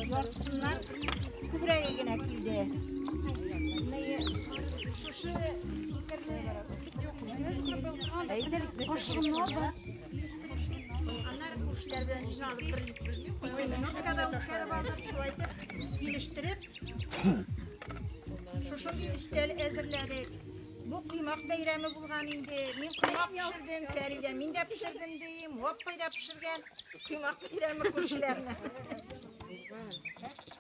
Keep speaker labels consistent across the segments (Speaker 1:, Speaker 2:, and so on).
Speaker 1: Яртысыннан күбрәге генә килде. Шушы аннары күршеләр белән җыйналып бер минуткада үткәреп алдык, шулай итеп килештереп шушындый өстәл әзерләдек. Бу коймак бәйрәме булган инде. Мин коймак пешердем, Фәридә мин дә пешердем дим, Аппай да пешергән. Коймак бәйрәме күршеләрне.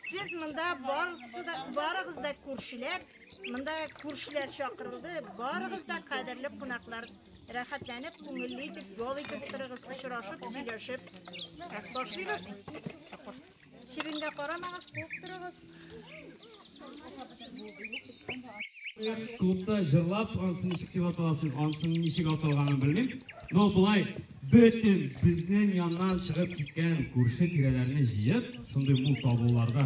Speaker 1: Сез монда барысы да, барыгыз да күршеләр, монда күршеләр чакырылды, барыгыз да кадерле кунаклар. Рәхәтләнеп, күңелле итеп, ял итеп утырыгыз, очрашып, сөйләшеп. Башлыйбыз. Чебенгә карамагыз, куып торыгыз.
Speaker 2: Клубта җырлап, ансын ничек дип аталасын, ансын ничек аталганын белмим. Но болай бөтен безнең яннан чыгып киткән күрше тирәләрне җыеп, шундый мул табуларда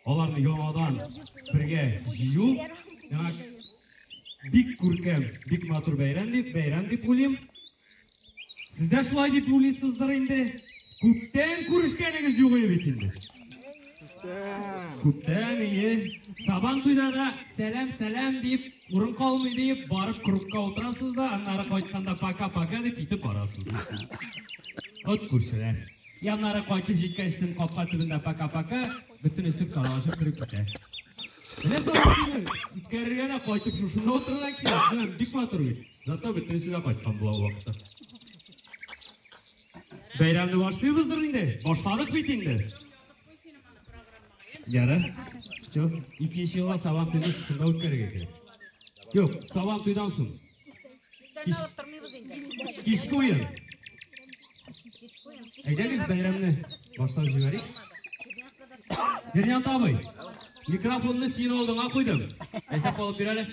Speaker 2: аларны яңадан бергә җыю, миңа бик күркәм, бик матур бәйрәм дип уйлыйм. Сез дә шулай дип уйлыйсыздыр инде. Күптән күрешкәнегез юк иде бит инде. Күптән, ие. Сабан туйда да сәлам, сәлам дип, урын калмый дип, барып кругка утырасыз да, аннары кайтканда пока-пока дип китеп барасыз. От күршеләр. Яннары кайтып җиткәчтен капка төбендә пока-пока, бөтенесе таралышып кереп китә. Менә сабан туйны үткәрергә дә кайтып шушында утырырга кирәк. Менә бик матур бит. Зато бөтенесе дә кайткан була ул вакытта. Бәйрәмне башлыйбыздыр инде. Башладык бит инде. Ярар. Все, икенче елга сабан туйны шушында үткәрергә кирәк. Юк, сабан туйдан соң. Кичке уен. Әйдәгез бәйрәмне башлап җибәрик. Зирнят абый, микрофонны синең алдыңа куйдым. Әйсәп алып бир әле.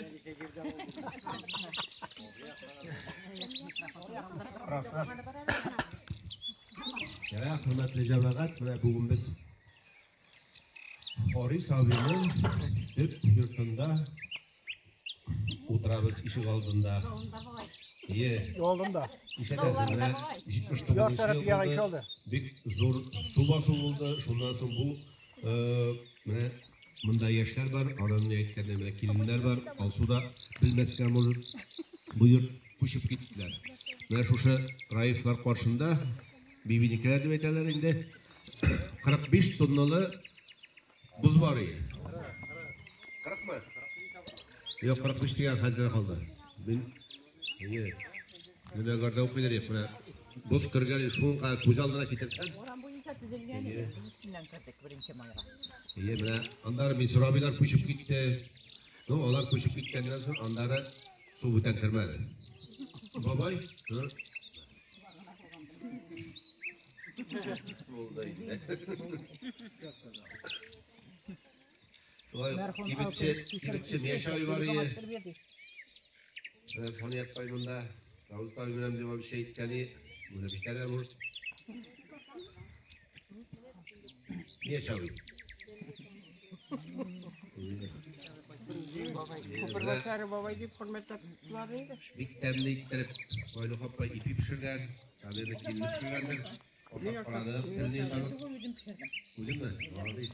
Speaker 3: Ярар, хөрмәтле җәмәгать, менә бүген без Харис абыйның төп йортында утырабыз ишек алдында. Ие.
Speaker 4: Алдында.
Speaker 3: Ишетәсез, менә 79 ел булды. Бик зур су басу булды. Шуннан соң бу менә монда яшьләр бар, аннан әйткәндә менә киленнәр бар. Алсу да белмәскә может. Бу йорт күчеп киттеләр. Менә шушы Раифлар каршында бибинекеләр дип әйтәләр инде. 45 тонналы боз бар иде. 40 мы? Юк, 45 дигән хәлдә калды. Мин әйе. Менә гарда укыйлар юк, менә боз кергән шуның кадәр күз алдына китерсәң.
Speaker 5: Урам буенча төзелгән иде, без өстеннән кердек 1 майга.
Speaker 3: Әйе, менә аннары Мисур абыйлар күчеп китте. Ну, алар күчеп киткәннән соң аннары су бүтән кермәде. Бабай, һы? Булды инде. Шулай кибетче Миша абый бар иде. Менә Сания апай монда, Давыт абый белән дип абый әйткәне, моны бит әле может. Миша абый.
Speaker 6: Күперләшәре бабай дип хөрмәтләп тоталар инде.
Speaker 3: Бик тәмле иттереп Байлык апай ипи пешергән, Сабира килен пешергәндер. Ашап карадык, телне йотарлык. Үзеңме? Молодец.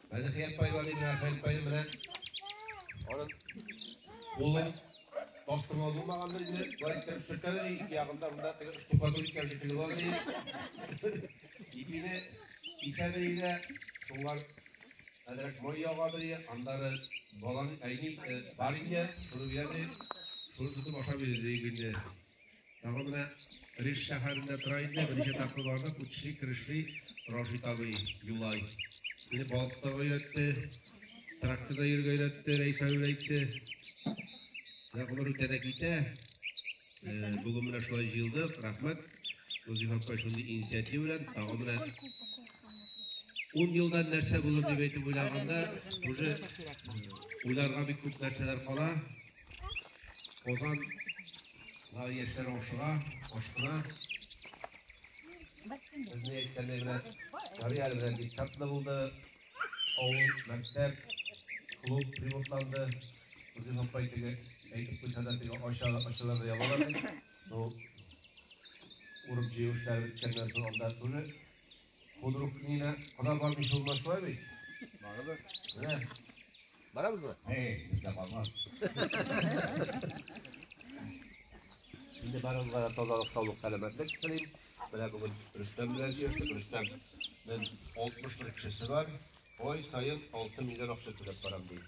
Speaker 3: Мәдихия апай бар инде, Әхәй апай менә. Аның кулын тастырма булмагандыр инде, былай иттереп сөртәләр, ике ягында монда теге штукатурка шикелле була ди. Ипине кисәдер инде, шуңар әзрәк май ягадыр инде, аннары балан, әйни, варенье, шуны бирә, шуны тотып ашап бирә ди инде. Тагы менә Риж шәһәрендә тора инде, берничә тапкыр бардык, үтешли, керешли, Рашит абый Юлай. Мине балык тотарга өйрәтте, тракторда йөрергә өйрәтте, Рәис абый әйтте. Менә гомер үтә дә китә. Бүген менә шулай җыелдык, рәхмәт. Вазифа апай шундый инициатива белән, тагы менә 10 елдан нәрсә булыр дип әйтеп уйлаганда, уже уйларга бик күп нәрсәләр кала. Казан яшьләр ашыга, ашкына. Безне әйткәндәй менә Мария белән детсадны булды. Авыл, мәктәп, клуб ремонтланды. Үзем апай теге әйтеп куйса да теге ачалар да ябалар бит. Ну, урып җыю эшләре беткәннән соң анда тоже худрук нина кода бармый булмас шулай бит.
Speaker 4: Барыбер.
Speaker 3: Менә. Барабызмы?
Speaker 4: Эй, бездә калмас.
Speaker 3: Инде барыгызга да тазалык, саулык, сәламәтлек телим. Менә бүген Рөстәм белән сөйләштек. Рөстәмнең 61 кешесе бар. Ай саен 6 миллион акча түләп барам ди.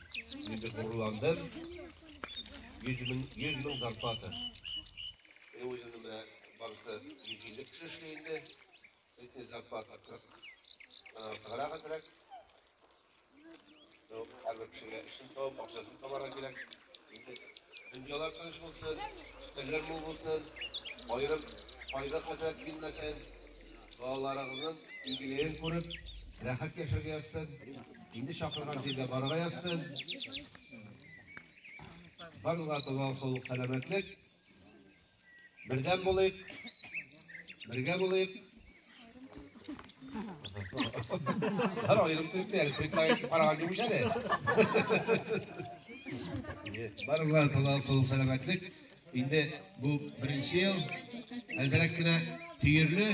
Speaker 3: Инде горурландым. 100 мең, 100 мең зарплата. Мин үземнең менә барысы 150 кеше эшли инде. Средний зарплата 40 артыграк әзрәк. Ну, һәрбер кешегә эшен табып, акчасын табарга кирәк. Инде дөньялар тыныч булсын, өстәлләр мул булсын, аерым кайгы-хәсрәт килмәсен, балаларыгызның игелеген күреп, рәхәт яшәргә язсын, инде чакырган җиргә барырга язсын. Барлыгы тазалык, саулык, сәламәтлек. Бердәм булыйк, бергә булыйк. Һәр аерым торып әле, приклагы караган юк әле. Барлыгы тазалык, саулык, сәламәтлек. Инде бу беренче ел, әзрәк кенә төерле,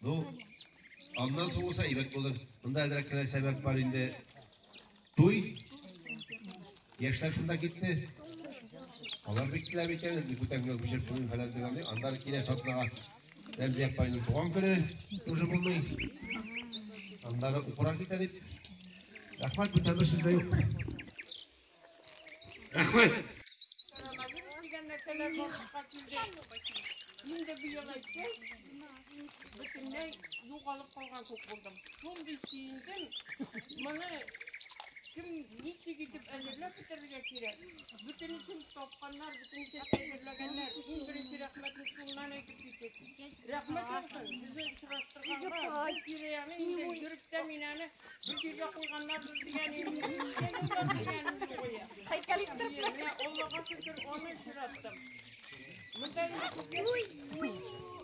Speaker 3: ну, аннан соң булса әйбәт булыр. Монда әзрәк кенә сәбәп бар инде. Туй. Яшьләр шунда китте. Алар бик теләп икән, инде күтәңгә күчереп куйын фәлән дигән. Аннары килә сатнага Рәмзия апайның туган көне тоже булмый. Аннары укырга китә дип. Рәхмәт, бүтән бер сүз дә юк.
Speaker 2: Рәхмәт.
Speaker 6: Коронавирус дигән нәрсәләр барлыкка килде. Инде быел әйткәч, бөтенләй югалып калган күк булдым. Шундый сөендем. Моны кем ничек итеп әзерләп бетерергә кирәк? Бөтенесен тапканнар, бөтенесен әзерләгәннәр. Иң беренче рәхмәтне шуннан әйтеп китик. Рәхмәт яусын, безне очраштырганга, бу тирәне инде йөреп тә мин аны бер җиргә куйганнардыр дигән инде. Дигәнем юк иде. Менә Аллага шөкер, аны очраттым. Монда инде күп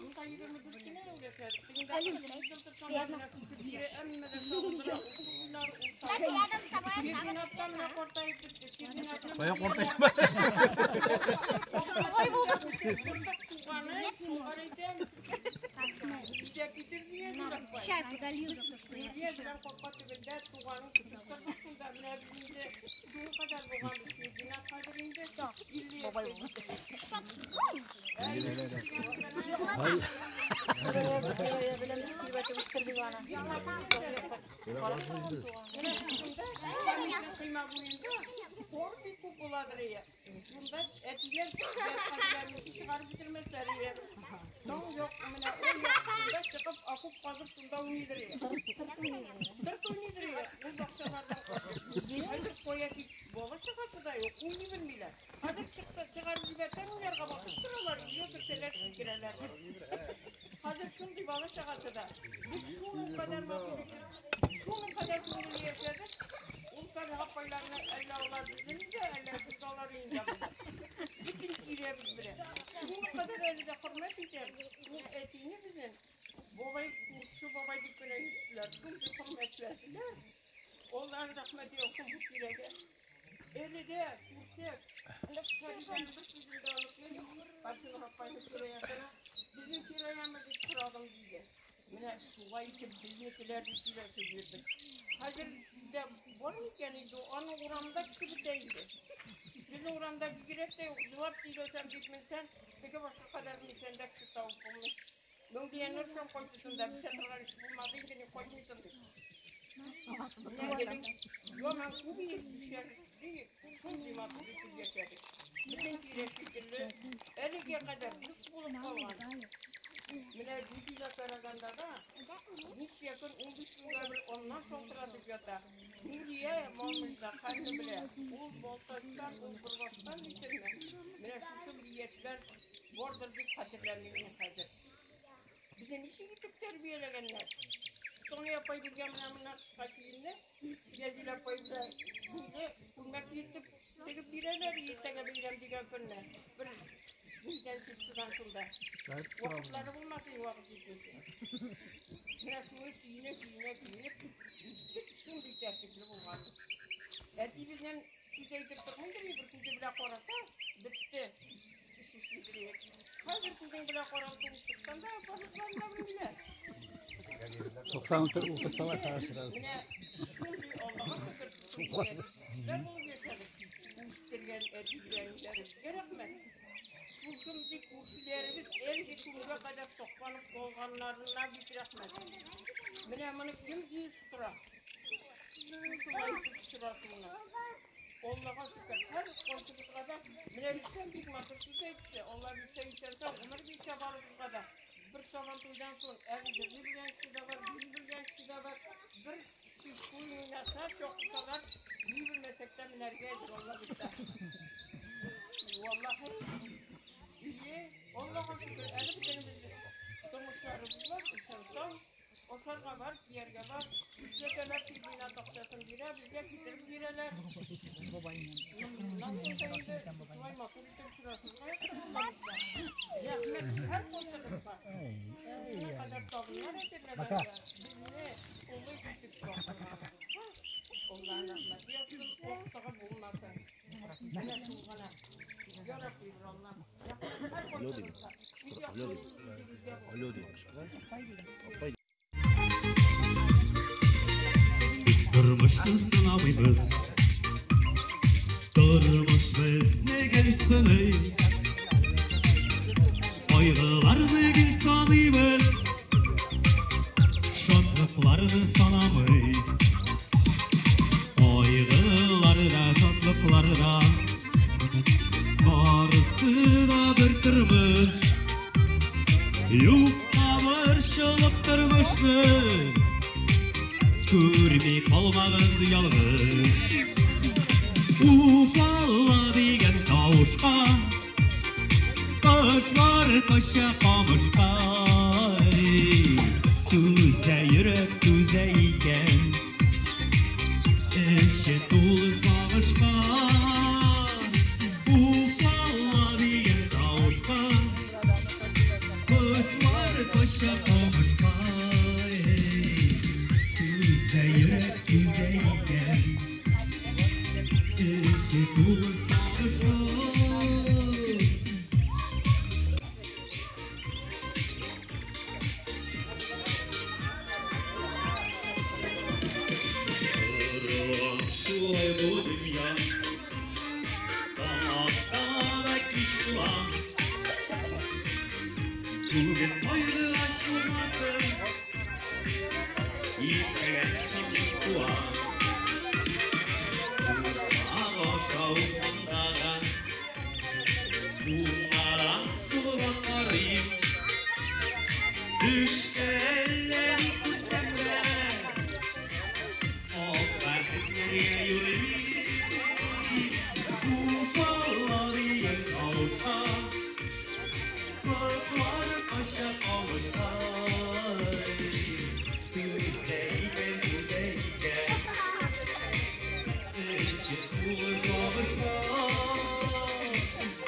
Speaker 6: Монда 24 кенә ел яшәдек. Тегендә
Speaker 7: Приятно.
Speaker 6: Әмма дә сагындыра, ул
Speaker 7: Давайте рядом с тобой останусь.
Speaker 6: Фердинандтан менә картаеп бетте. Фердинандның
Speaker 4: Кая картаеп?
Speaker 6: Курдык туганы, шуңар әйтәм. Өйгә китер дия диләр.
Speaker 7: Чай подолью за то, что я.
Speaker 6: Өйгә белән капка төбендә туганын көтеп тордык шунда. Менә без инде шуның кадәр булганбыз. Фердинанд хәзер инде 50 яшькә җитте. Менә шунда Хамитның койма буенда кор бик күп буладыр ие. Шунда әтиләр яткан чыгарып бетермәсләр ие. Таң юк, менә ул як шунда чыгып окоп казып шунда уйныйдыр ие. Тырт уйныйдыр ие. Ул бакчалардан качып. Хәзер кая дип бала чыгасы да юк, уйный белмиләр. Хәзер чыкса чыгарып җибәрсәң уйнарга басып торалар, өйгә керсәләр сикерәләр. Хәзер шундый бала чыгасы да. Без шуның кадәр матур итеп, шуның кадәр күңелле яшәдек. Ул Сәлих апайларны әллә алар безнең өйдә, әллә без алар өендә булдык. Бөтен тирәбез белән. Шуның кадәр әле дә хөрмәт итәм. Ул әтине безнең бабай, күрше бабай дип кенә йөрттеләр. Шундый хөрмәтләделәр. Аллаһның рәхмәте яусын бу тирәгә. Әле дә күрсәк, Фәридәнең бер сүзен дә онытмыйм. Фатыйма апайның Фираясына, безнең Фираямы дип сорадым диде. Менә шулай итеп безнекеләр дип сөйләшеп йөрдек. Хәзер дә бар микән инде, аның урамында кеше бетә инде. Безнең урамда бигрәк тә юк, җылап сөйләшәм дип менсәң, теге башка кадәр менсәң дә кеше табып булмый. Мөңгияннәр шуның кайсысында бетә торган эш булмады инде, ни кайтмыйсың дип. Менә элек яман күп яшәдек, шундый матур итеп яшәдек. Бөтен тирә шикелле әлегә кадәр дус булып калган. Менә Гүзилә караганда да ничә көн 15 көнгә бер аннан шалтыратып ята. Нурия мамызда хәлне белә. Ул Балтачтан, ул Борбаштан дисеңме? Менә шушы бер яшьләр бардыр дип хәтерләмим мин хәзер. Безне ничек итеп тәрбияләгәннәр? Соня апай безгә менә моннан кышка киемне, Язилә апай белән мине күлмәк киертеп тегеп бирәләр иртәгә бәйрәм дигән көнне. Бер нидән чыктыдан шунда. Вакытлары булмаса, вакыт җитмәсә. Менә шуны сөенә-сөенә киенеп, үстек, шундый тәртипле булганбыз. Әти безнең Сүз әйтеп тормыйдыр, бер күзе белән караса, бетте. Эш эшлидер. Хәзер күзең белән карап торып чыксаң да, барлыкларын да белмиләр.
Speaker 8: Суксан утырталар сразу.
Speaker 6: Менә шундый Аллага шөкер, кешеләр булып яшәдек. Үстергән әти-әниләребезгә рәхмәт. Шушындый күршеләребез әлеге көнгә кадәр сакланып калганнарына бик рәхмәт. Менә моны кем оештыра? Шулай итеп очрашуны. Аллага шөкер, һәр кайсыбызга да менә Рөстәм бик матур сүз әйтте. Алла бирсә, исән-сау гомер бирсә барыбызга да. Бер Сабантуйдан соң әле җырлый белгән кеше дә бар, бии белгән кеше дә бар. Бер кич туй уйнаса, чакырсалар, бии белмәсәк тә менәргә әзер, Алла бирсә. Валлаһи, ие, Аллага шөкер, әле бөтенебез тормышларыбыз бар, исән-сау. Ашарга бар, кияргә бар. Эшләсәләр, чемпионат акчасын бирә, безгә китереп бирәләр. Моннан соң да инде шулай матур итеп очрашырга язсын Алла бирсә. Рәхмәт һәр кайсыгызга. Шуның кадәр табыннар әзерләгәнгә, безне олы итеп чакырганыгызга Аллаһның рәхмәте яусын, артыгы булмасын. Менә шул гына. Я Рабби, Аллам. Рәхмәт һәр кайсыгызга. Бик яхшы үзегезгә булсын.
Speaker 3: Алло.
Speaker 2: Biz тормышны сынамыйбыз. Тормыш безне гел сыный. Кайгыларны гел саныйбыз. Шатлыкларны санамый. Кайгылар да, шатлыклар да, барысы да бер тормыш. Юкка борчылып тормышны күрми калмагыз ялгыш. Уфалла дигән тавышка кошлар кача камышка. Түзә йөрәк, түзә икән, эче тулы сагышка. Уфалла дигән тавышка кошлар кача камышка. Түзә йөрәк, түзә икән, эче тулы сагышка. Корылган шулай бу дөнья, таң ата да кич туа. Бүген кайгыга чумасын, иртәгә шатлык туа. Урман аша узганда да, уңардан сулга карыйм. Төштә әллә ни күрсәм дә, ак бәхетләргә юрыйм. Уфалла дигән тавышка кошлар кача камышка. Түзә икән, түзә икән, эче тулы сагышка.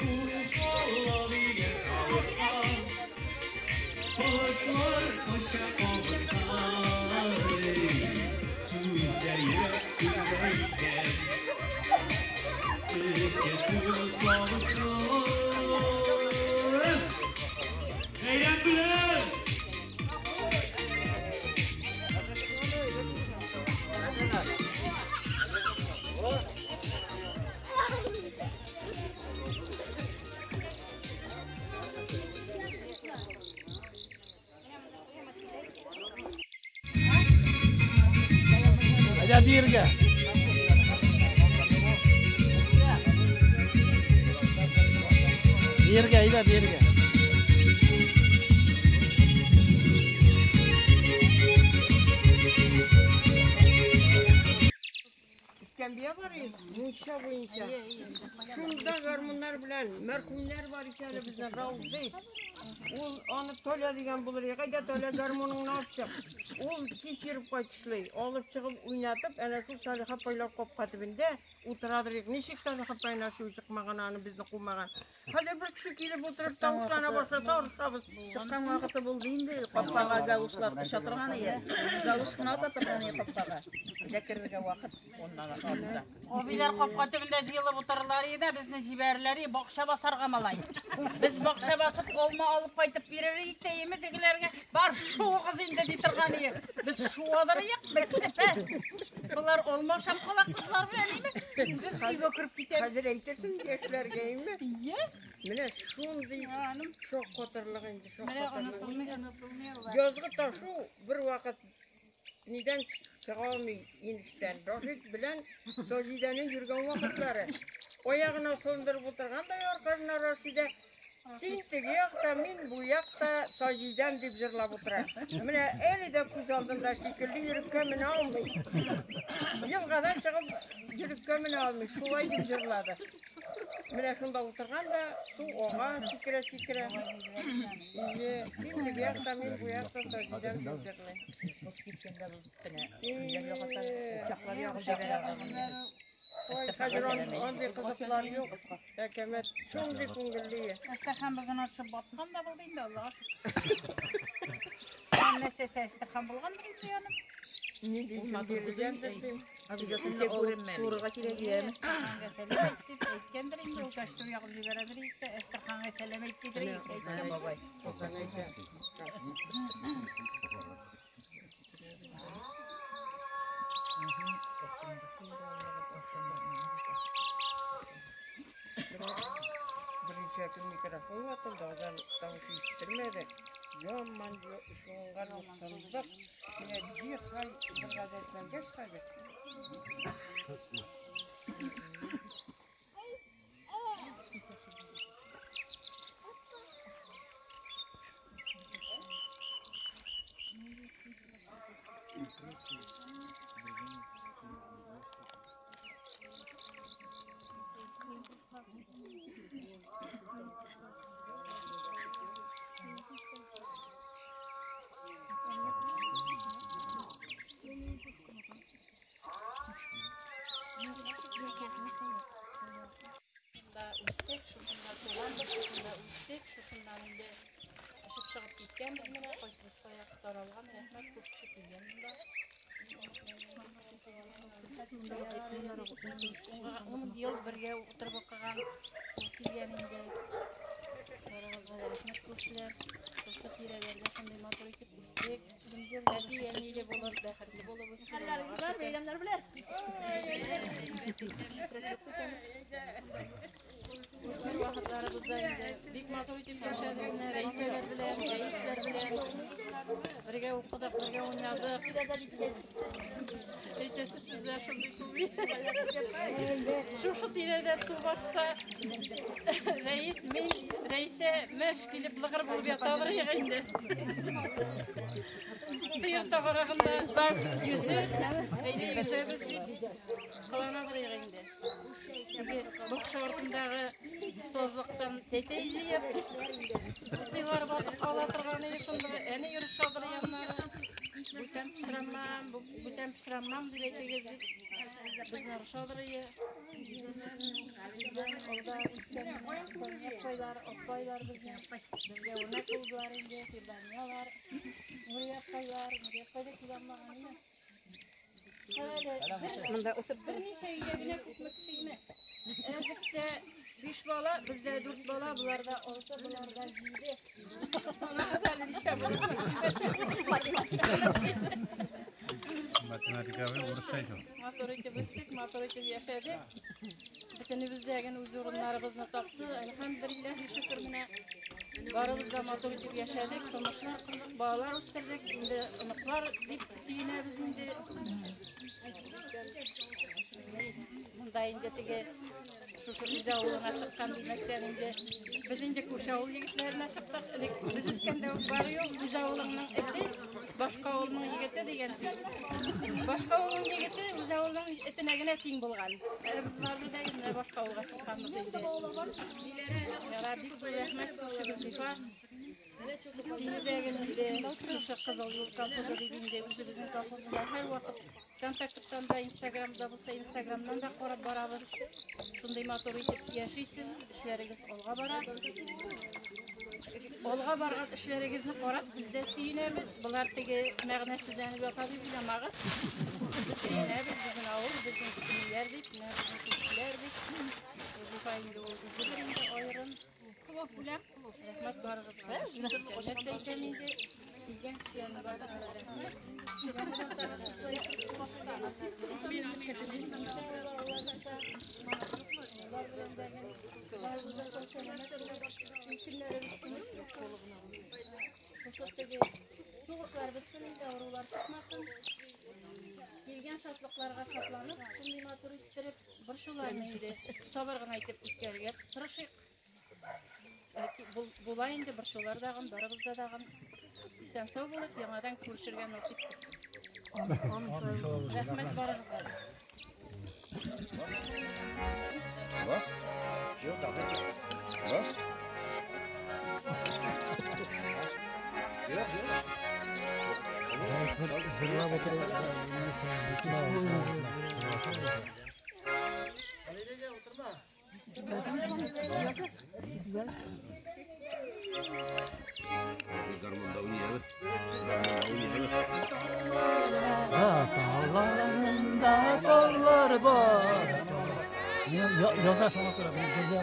Speaker 2: Уфалла дигән тавышка кошлар кача камышка. Түзә йөрәк, түзә икән, эче тулы сагышка. Бәйрәм белән!
Speaker 8: Әйдә биергә. Биергә, әйдә биергә.
Speaker 6: Искәмбия бар иде, мунча буенча. Шунда гармуннар белән мәрхүмнәр бар икән әле безнең Рауф ди. Ул аны Толя дигән булыр. Кайда Толя, гармуныңны алып чык. Ул кич йөреп кайтышлый. Алып чыгып уйнатып, әнә шул Салих апайлар капка төбендә утырадыр. Ничек Салих апайны ачуы чыкмаган, аны безне кумаган. Хәзер бер кеше килеп утырып тавышлана башласа, орышабыз.
Speaker 5: Чыккан вакыты булды инде, капкага галушлар төшә торган иде. Галуш кына ата торган иде капкага. Өйгә керергә вакыт, оннан артында.
Speaker 6: Абыйлар капка төбендә җыелып утырырлар иде, безне җибәрерләр иде, бакча басарга малай. Без бакча басып, алма алып кайтып бирер идек тә, яме тегеләргә, бар шуыгыз инде ди торган иде. Без шуадыр идек, бетте. Болар алма ашап кала кызлар белән име? Без өйгә кереп китәбез.
Speaker 9: Хәзер әйтерсең яшьләргә име?
Speaker 6: Ие.
Speaker 9: Менә шундый шаккатырлык инде,
Speaker 6: Менә
Speaker 9: шаккатырлык.
Speaker 6: онытылмый, онытылмый алар.
Speaker 9: Язгы ташу бер вакыт нидән чыга алмый инештән. Рашид белән Саҗидәнең йөргән вакытлары. Аягына салындырып утырган да аркасына Рашидә. Син теге якта, мин бу якта Саҗидәм дип җырлап утыра. Менә әле дә күз алдында шикелле йөреккә менә алмый. Елгадан чыгып йөреккә менә алмый. Шулай дип җырлады. Менә шунда утырган да су ага сикерә-сикерә. Ие, син теге якта, мин бу якта Саҗидәм дип җырлый.
Speaker 5: Боз киткәндә боз өстенә. Өйләр ягында учаклар ягып җибәрә.
Speaker 9: Ой, хәзер андый кызыклар юк. Әкәмәт шундый күңелле.
Speaker 6: Әстерхан бозына төшеп баткан да булды инде, Аллага шөкер. Нәрсәсе Әстерхан булгандыр инде яным.
Speaker 9: Нинди исем бирелгәндер дим.
Speaker 5: Обязательно алып суырырга кирәк иде.
Speaker 6: Әстерханга сәлам әйт дип әйткәндер инде, ул кәчтүр ягып җибәрәдер инде, Әстерханга сәлам әйт дидер инде, әйткән бабай.
Speaker 9: Озан әйтә. Берничә көн микрофон ватылды, азан тавышы ишетелмәде. Яман шуңган сындык. Менә дихай бер гадәтләнгәч хәзер.
Speaker 10: Шушында үстек, шушында туганбыз, шушында үстек, шушыннан инде очып чыгып киткәнбез менә, кайсыбыз кая таралган, рәхмәт, күп кеше килгән монда. Ун ел бергә утырып укыган, ул килгән инде. Барыгызга да рәхмәт күршеләр. Шушы тирәләрдә шундый матур итеп үстек. Әти әниле булып, бәхетле булып үстек.
Speaker 1: Хәлләрегез бар, бәйрәмнәр белән.
Speaker 10: Үсмер вакытларыбызда инде бик матур итеп яшәдек менә Рәисәләр белән, Рәисләр белән. Бергә укыдык, бергә уйнадык. Әйтәсе сүзләр шундый күп. Шушы тирәдә су басса, Рәис, мин, Рәисә мәш килеп лыгыр булып ятадыр инде. Сыер тагарагында йөзеп, әйдә йөзәбез дип кыланадыр инде. Теге бакча артындагы сазлыктан тәтәй җыеп, тыйлар батып кала торган иде шунда, әни йөрүшадыр яннары. Бүтән пешерәмәм, бүтән пешерәмәм дип әйтегез дип безне орышадыр иде. Бездән алда үскән апайлар, апайлар безне безгә үрнәк булдылар инде, Фирданиялар, Нурия апайлар, Нурия апай да килә алмаган иде.
Speaker 5: Монда утырып
Speaker 10: Берничә өйдә генә күпме кеше име? Әзектә 5 бала, бездә 4 бала, буларда 6, буларда 7. Анагыз әле ничә булыр?
Speaker 2: Математика урысча әйтә.
Speaker 10: Матур итеп үстек, матур итеп яшәдек. Бөтенебез дә генә үз урыннарыбызны тапты. Әлхәмдүлилләһ, шөкер менә барыбыз да матур итеп яшәдек, тормышлар кордык, балалар үстердек. Инде оныклар дип сөенәбез инде. Монда инде теге шушы үз авылына чыккан димәктән инде без инде күрше авыл егетләренә чыктык. Элек без үскәндә үк бар юк, үз авылыңның эте, башка авылның егете дигән сүз. Башка авылның егете үз авылның этенә генә тиң булган. Ә без барыбер дә менә башка авылга чыкканбыз инде. Яра, бик зур рәхмәт күрше Гөлзифа. Сине дә инде шушы Кызыл юл колхозы дип инде үзебезнең колхозында һәрвакыт контакттан да, Инстаграмда булса, Инстаграмнан да карап барабыз. Шундый матур итеп яшисез, эшләрегез алга бара. Алга барган эшләрегезне карап без дә сөенәбез. Болар теге мәгънәсезләнеп ята дип уйламагыз. Без сөенәбез, безнең авыл, безнең ниләр дип, менә безнең күршеләр дип. Зифа инде ул үзе бер инде аерым. Рәхмәт барыгызга. Нәрсә әйтәм инде, килгән кешеләрне барысына рәхмәт. Сугышлар бетсен инде, авырулар чыкмасын. Килгән шатлыкларга шатланып, шундый матур иттереп, борчуларны инде сабыр гына итеп үткәрергә тырышыйк. Була инде борчулар дагын, барыбызда дагын. Исән сау булып, яңадан күрешергә насыйп булсын. Рәхмәт барыгызга.
Speaker 3: Was? Yok, Was? Yok, yok.
Speaker 8: Dağlarında dağlar var. Yazar sana kadar ben ceza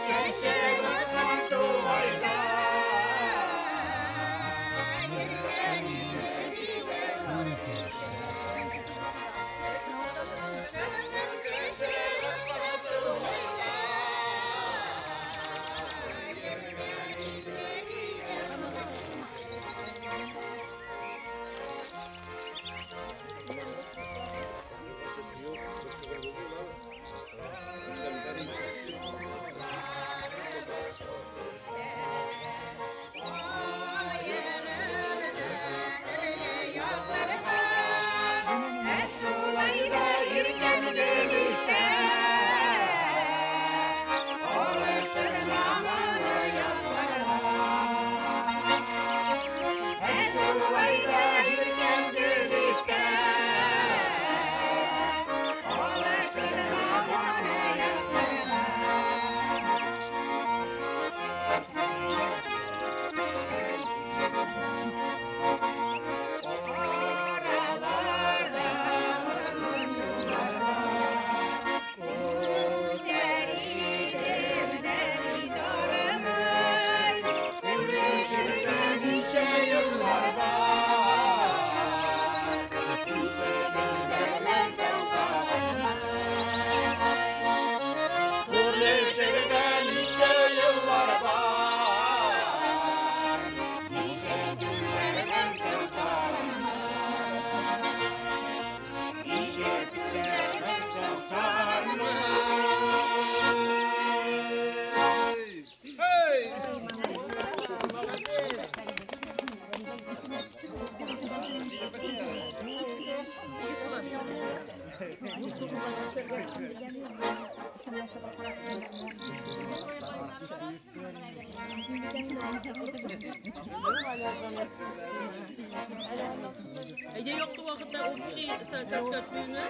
Speaker 3: Şeşe,
Speaker 11: Ege yoktu vakitte o bir şey sen kaç kaç büyüme.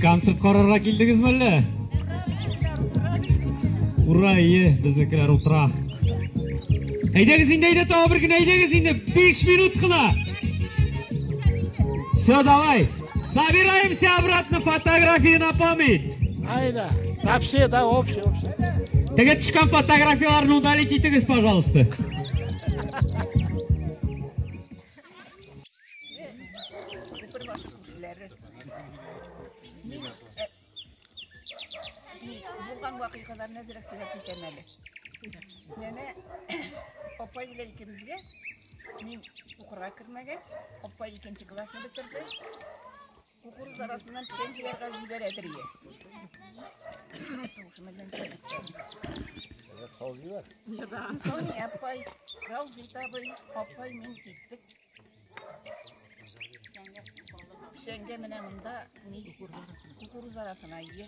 Speaker 2: Концерт карарга килдегезме әллә? Ура, ие, безнекеләр утыра. Әйдәгез инде, әйдә тагы бер генә, әйдәгез инде, 5 минут кына. Все, давай. Собираемся обратно, фотографии на память.
Speaker 8: Айда. Вообще, да, общий, общий.
Speaker 2: Теге төшкән фотографияләрне удалить итегез, пожалуйста.
Speaker 5: Күпер башы күршеләре. Мин булган вакыйгаларны әзрәк сөйләп китәм әле. Нәнә апай белән икебезгә мин укырга кермәгән, апай икенче классны бетерде. Кукуруз арасыннан печән җыярга җибәрәдер ие. Тавышым әллә ничек китте. Соня апай, Раузит абый, апай мин киттек. Печәнгә менә монда ни кукуруз арасына ие.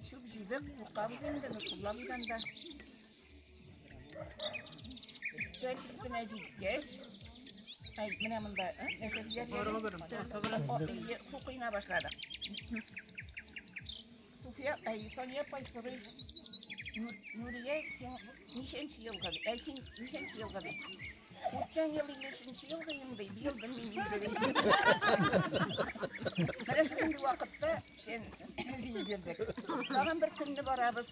Speaker 5: Чүп җыйдык, куркабыз инде, Нотфулла абыйдан да. Өстәл өстенә җиткәч, ай, менә монда, нәрсә диләр? Ие, су коена башладык. Суфия, ай, Соня апай сорый, Нурия, син ничәнче елгы? Әй, син ничәнче елгы ди? Үткән ел 53 елгы инде, быел белмим инде ди. Менә шушындый вакытта печән җыеп йөрдек. Тагын бер көнне барабыз.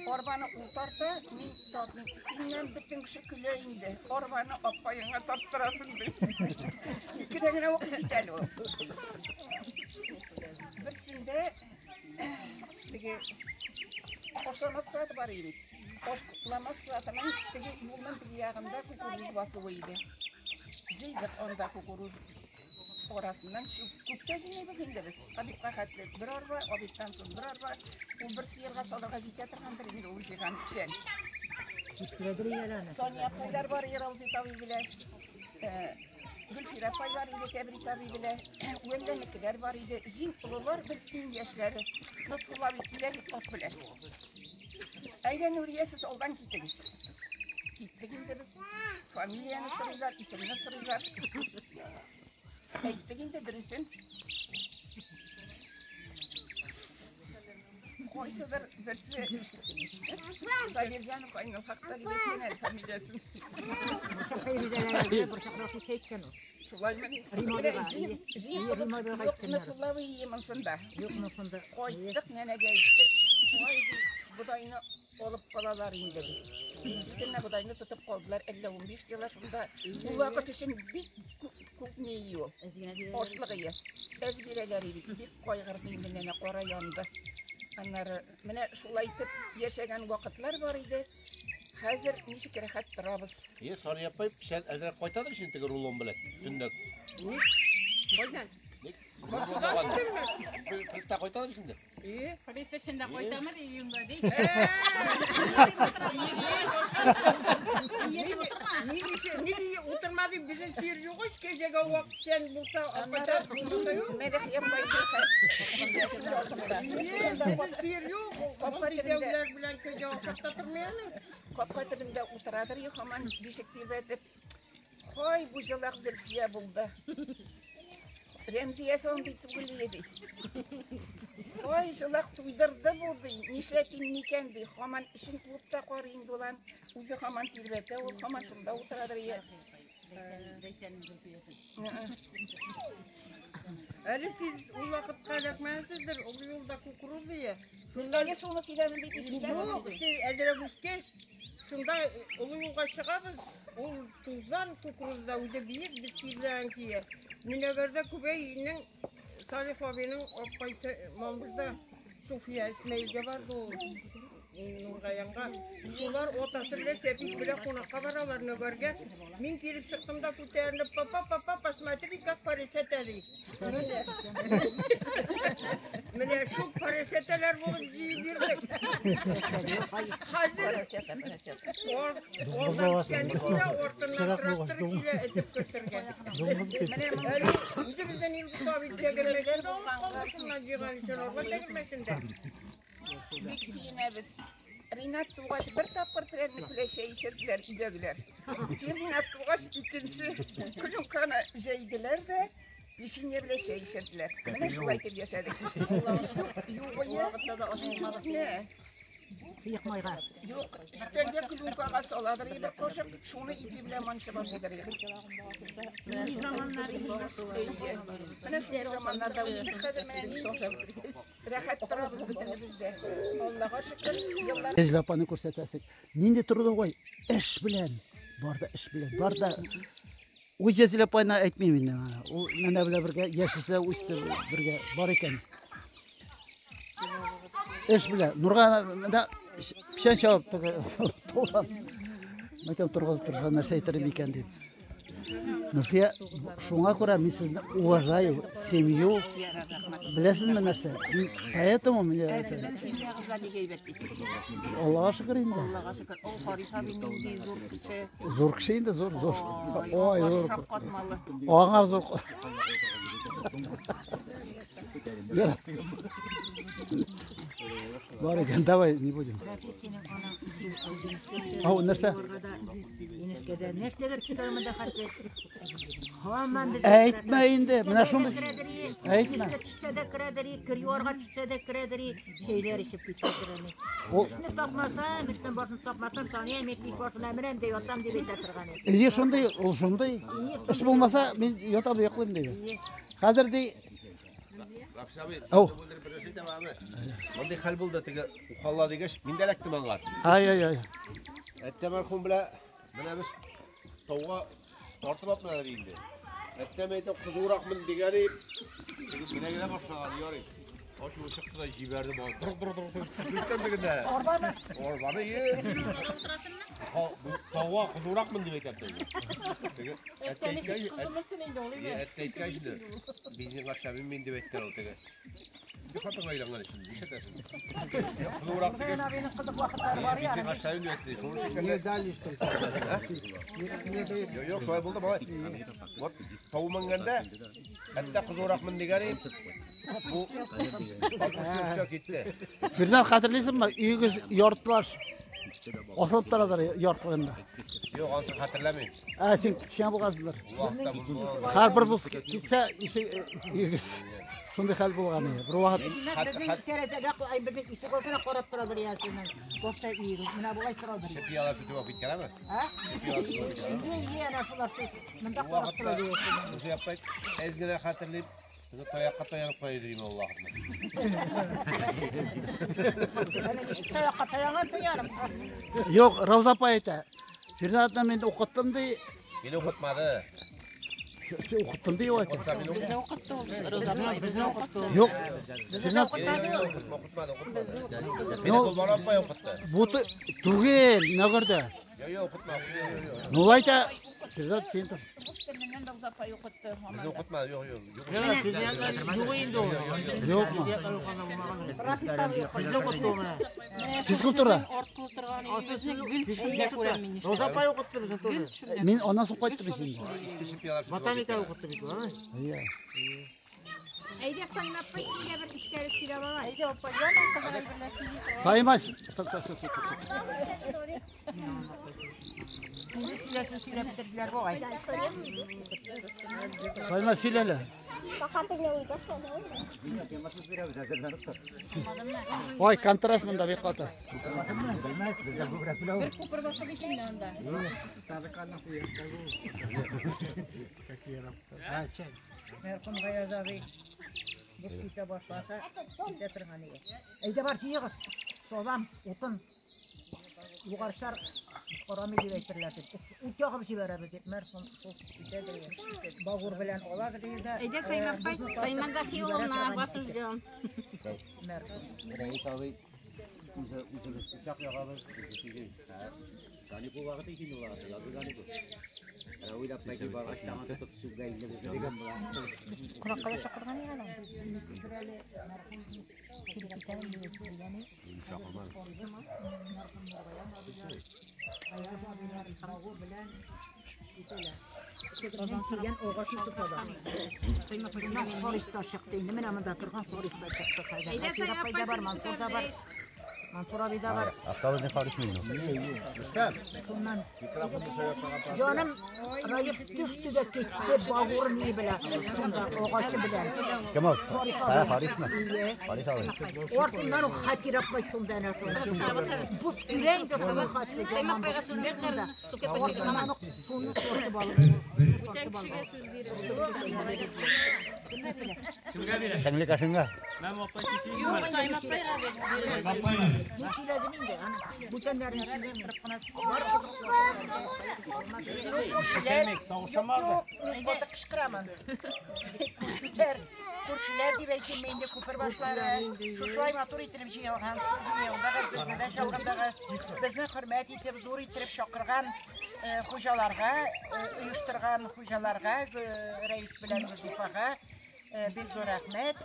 Speaker 5: Арбаны ул тарта, мин тартмыйм. Синнән бөтен кеше көлә инде. Арбаны апаеңа тарттырасың ди. Икедә генә укый бит әле ул. Берсендә теге ашлама склады бар иде бит. Ашлама складының теге юлның теге ягында кукуруз басуы иде. Җыйдык анда кукуруз арасыннан чүп. Күп тә җыймыйбыз инде без. Обедка хәтле бер арба, обедтан соң бер арба. Ул бер сыерга салырга җитә торгандыр инде ул җыйган печән. Соня апайлар бар иде, Раузит абый белән. Гөлфирә апай бар иде, Тәбрис абый белән. Вәлләнекеләр бар иде. Җиң олылар, без иң яшьләре. Нотфулла абый килә бит ат белән. Әйдә, Нурия, сез алдан китегез. Киттек инде без. Фамилияне сорыйлар, исемне сорыйлар. Әйттек инде дөресен. Кайсыдыр берсе Сабирҗанов Айнул Хакта дип әйткән әле фамилиясен. Шулаймыни? Менә җыеп юк Нотфулла абый монсында. Кайттык, нәнәгә әйттек. Ай, ди, бодайны алып калалар инде ди. Действительно, бодайны тотып калдылар. Әллә 15 кило шунда. Ул вакыт өчен бик күп ни ул. Ашлык ие. Әз бирәләр иде. Бик кайгырды инде нәнә, кара янды. Аннары менә шулай итеп яшәгән вакытлар бар иде. Хәзер ничек рәхәт торабыз.
Speaker 3: Е, Сания апай, печән әзрәк кайтадыр инде теге рулон белән. Төнлә.
Speaker 9: Ник? Кайдан?
Speaker 3: Ник?
Speaker 9: Басудан килдеңме?
Speaker 3: Приста кайтадыр инде.
Speaker 9: Ие.
Speaker 10: Приста эчендә кайтамы ди, июньгә ди.
Speaker 9: Нигә утырмады безнең сыер юк ич, кәҗәгә вак печән булса, апайда булмаса юк.
Speaker 5: Мәдәхия апай
Speaker 9: Ие, безнең сыер юк, андый дәүләр белән кәҗә ашап та тормый әле.
Speaker 5: Капка төбендә утырадыр и һаман бишек тирбәтеп. Һай, бу җылак Зөлфия булды. Рәмзиясе андый түгел иде ди. Һай, җылак туйдырды бу ди. Нишләтим микән ди. Һаман эшен куып та карый инде улан. Үзе һаман тирбәтә, ул һаман шунда утырадыр и.
Speaker 9: Әле сез ул вакытка эләкмәгәнсездер, ул юлда кукуруз ие.
Speaker 5: Әле шуны сөйләдем бит, ишетәм.
Speaker 9: Юк, сез әзрәк үскәч, шунда олы юлга чыгабыз, ул тузан кукурузда үзе биек, без тирбәгән кие. Минәгәрдә Күбәйнең Салих абыйның апайсы Мамбызда Суфия Исмәилгә барды ул Нургаянга. Шулар атасы белән Сәфит белән кунакка баралар Нөгәргә. Мин килеп чыктым да күтәрелеп, папа, папа, посмотри, как поросята ди. Менә шул поросяталар булып җыеп йөрдек. Хәзер
Speaker 5: Поросята, поросята.
Speaker 9: алдан печәнне килә, артыннан трактор килә, этеп кертергә.
Speaker 5: Менә монда
Speaker 9: Әле үзебездән Илгиз абый тәгәрмәчен дә алып калды, шуннан җыйган өчен арба тәгәрмәчен дә.
Speaker 5: Бик сөенәбез. Ринат тугач бер тапкыр прәннек белән чәй эчерделәр өйдәгеләр. Фердинат тугач икенче клюканы җәйделәр дә Печенье белән чәй эчерделәр. Менә шулай итеп яшәдек. Песок югые, песокны
Speaker 1: Сыек майга.
Speaker 5: Юк, өстәлгә клюнкага саладыр бер кашык, шуны ипи белән манчып ашыйдыр.
Speaker 1: Нинди заманнар инде.
Speaker 5: Әйе. Менә шундый заманнарда үстек, хәзер менә нинди рәхәт торабыз бөтенебез дә. Аллага шөкер, еллар
Speaker 8: Әзлә апаны күрсәтәсек. Нинди трудовой эш белән, бар да эш белән, бар да. Ул Җәзилә апайны әйтмим инде. Ул менә белән бергә яшәсә үсте бергә бар икән. Эш белән. Нурга менә печән чабып теге таудан. Мәйтәм торгызып торса нәрсә әйтер икән дип. Нурфия, шуңа күрә мин сезне уважаю, семью. Беләсезме нәрсә? Мин Поэтому мне
Speaker 5: Ә сезнең семьягызда нигә әйбәт бит?
Speaker 8: Аллага шөкер инде.
Speaker 5: Аллага шөкер. Ул Харис абый нинди зур кеше.
Speaker 8: Зур кеше инде, зур, зур.
Speaker 5: Ой,
Speaker 8: Ой,
Speaker 5: аңар
Speaker 8: зур.
Speaker 5: шаккатмалы.
Speaker 8: Аңар зур. Яра. Бар икән, давай, не будем. Ау, нәрсә?
Speaker 1: Инешкәдә нәрсәгә китә монда хәтта. Һаман безгә
Speaker 8: Әйтмә инде, менә шундый. Әйтмә.
Speaker 1: Инешкә төшсә дә керәдер, кер юарга төшсә дә керәдер, чәйләр эчеп китә торган.
Speaker 8: Ул
Speaker 1: Эшне тапмасам, эштән башын тапмасам, Сания мин иш башына менәм дә ятам дип әйтә торган иде.
Speaker 8: Ие шундый, ул шундый. Эш булмаса, мин ятам да йоклыйм диде. Хәзер ди,
Speaker 3: Рафис абый,
Speaker 8: Ау.
Speaker 3: сүзне бүлдереп бер нәрсә әйтәм, аны. Мондый хәл булды, теге ухалла дигәч, мин дә эләктем аңар.
Speaker 8: ай ай ай.
Speaker 3: Әттә мәрхүм белән менә без тауга тартып алып менәләр инде. Әттә әйтә, кызуракмын дигән теге менә генә башлаган, ярый. Ачуы чыкты да җибәрде бала. Дыр дыр дыр дыр төшеп киткән дигәндә. Арбаны. Арбаны, е. Ха, бу тауга кызуракмын дип әйтә теге. Теге әттә әйткән, әттә әйткән инде. Бензинга эшләмим мин дип әйтте ул теге. Бу хатынга өйләнгән өчен нишләтәсең? Кызурак дигән.
Speaker 1: Абыйның кызык вакытлары бар я.
Speaker 3: Бензинга эшләмим дип әйтте. Шуны шикелле. Юк, юк, шулай булды малай. Вот тау менгәндә, әттә кызуракмын дигән бу 60 өстә китте.
Speaker 8: Фирнар хәтерлисеңме? Өегез яртылаш асылып торадыр яртылында.
Speaker 3: Юк, ансын хәтерләмим.
Speaker 8: Ә син кечкенә булгансыңдыр.
Speaker 3: Ул вакытта булды.
Speaker 8: Һәрбер бус китсә, өегез шундый хәл булган иде. Бер вакыт
Speaker 1: Безнең тәрәзәгә, ай безнең ишек алдына карап торадыр я синең. Башта өегез. Менә болай торадыр.
Speaker 3: Шепиялар сүтеп алып киткән, әме?
Speaker 1: Ә?
Speaker 3: Шепиялар сүтеп алып киткән.
Speaker 1: Ие, ие, әнә шулар монда
Speaker 3: Ул
Speaker 1: карап
Speaker 3: вакытта
Speaker 1: торадыр.
Speaker 3: сүзе яппай, әз генә хәтерлим. Шуны таякка таянып куя идем ул вакытны.
Speaker 1: Әнә ничек таякка таянгансың ярым.
Speaker 8: Юк, Рауза апа әйтә. Фирнатны мин укыттым ди.
Speaker 3: Мине укытмады.
Speaker 8: Син укыттым ди ул әйтә.
Speaker 3: Укытса мине
Speaker 10: Безне укытты ул, Роза апай, безне укытты.
Speaker 8: Юк. Фирнат
Speaker 3: укытмады, укытмады. Мине Гөлбану апай укытты.
Speaker 8: бу түгел, Нәгәрдә.
Speaker 3: Юк, юк, укытмады. Юк, юк, юк.
Speaker 8: Ну ул әйтә, Фирнат син тор.
Speaker 5: Рус теленнән Рауза апай укытты.
Speaker 3: Безне укытмады, юк, юк. Юк.
Speaker 8: Юкмы?
Speaker 10: Безне укытты ул менә.
Speaker 8: Физкультура.
Speaker 10: Арткы утырган өебезне гел төшендә күрәм мин.
Speaker 12: Роза апай укытты безне тоже.
Speaker 8: Мин аннан соң кайттым бит инде.
Speaker 3: Иске шепиялар сүтеп алып
Speaker 12: Ботаника
Speaker 3: киткән.
Speaker 12: укытты бит ул, аны.
Speaker 8: Иә.
Speaker 1: Әйдә Саймапай сиңа бер истәлек сөйләп алай.
Speaker 10: Әйдә апа, яман кызык әйберләр сөйли торган.
Speaker 8: Саймас. Так, так, так, так.
Speaker 1: Инде сөйләсен сөйләп бетерделәр бугай.
Speaker 8: Саймас сөйлә әле.
Speaker 7: Пока ты не уйдешь, я не уйду.
Speaker 8: Ой, контраст монда бик каты.
Speaker 10: Бер күпер башы бит инде анда.
Speaker 1: Мәрхүм Гаяз абый бу китә башласа, китә торган иде. Әйдә бар җыегыз. Салам, утын. Югарышлар карамый дип әйтерләр дип. Ут ягып җибәрәбез дип мәрхүм шул китә дә. Багур белән аладыр диде.
Speaker 10: Әйдә Саймапай. Сайман Гафиулловна, вас ждем.
Speaker 1: Мәрхүм.
Speaker 4: Рәис абый үзе үзебез учак ягабыз, үзе тиге. Каникул вакыты икән ул вакытта, язгы каникул. Рәүил апай ки баргач тагын тотып сүгә инде безне дигән була.
Speaker 1: Кунакка да чакырган иде әле.
Speaker 3: Чакырмады.
Speaker 1: Килгән агачны тоталар. Менә фориста чыкты инде. Менә монда торган фориста чыкты хәзер.
Speaker 10: Әйдә,
Speaker 1: Хәтирә апай да бар,
Speaker 10: Саймапай,
Speaker 1: Мансур да бар. Мансур абый да бар.
Speaker 4: Автобусны карышмый.
Speaker 3: Рөстәм.
Speaker 1: Шуннан
Speaker 3: Микрофонны сәяхәт
Speaker 1: җаным Раиф төште дә китте багур ни белән. Шунда агачы белән.
Speaker 4: Кем ул?
Speaker 1: Харис
Speaker 4: Ха,
Speaker 1: абый.
Speaker 4: Харисмы?
Speaker 1: Ие.
Speaker 4: Харис абый.
Speaker 1: Артыннан ук Хәтирә апай шунда әнә шунда. Бус килә инде шуны хәтле.
Speaker 10: Саймак байга суны бир, сука пасыйды
Speaker 1: Артыннан ук суны тартып алып.
Speaker 10: Бүтән кешегә сүз бирә.
Speaker 2: Кемгә бирә?
Speaker 4: Сеңле кашыңга.
Speaker 2: Мәм апай син
Speaker 10: Юк,
Speaker 2: сөйлисеңме?
Speaker 10: Саймак байга бир.
Speaker 2: Апайга бир.
Speaker 1: Мин сөйләдем инде, аны. Бүтәннәрен сөйләмим. Бар
Speaker 6: Күршеләр,
Speaker 2: Тавышамазы.
Speaker 6: юк, мин каты кычкырамын. Күршеләр, күршеләр дип әйтим инде күпер башлары. Шушылай матур итеп җыелгансыз, җыелдыгыз, безне дә чакырдыгыз. Безне хөрмәт итеп, зур итеп чакырган хуҗаларга, оештырган хуҗаларга, рәис белән Гөлзифага бик зур рәхмәт.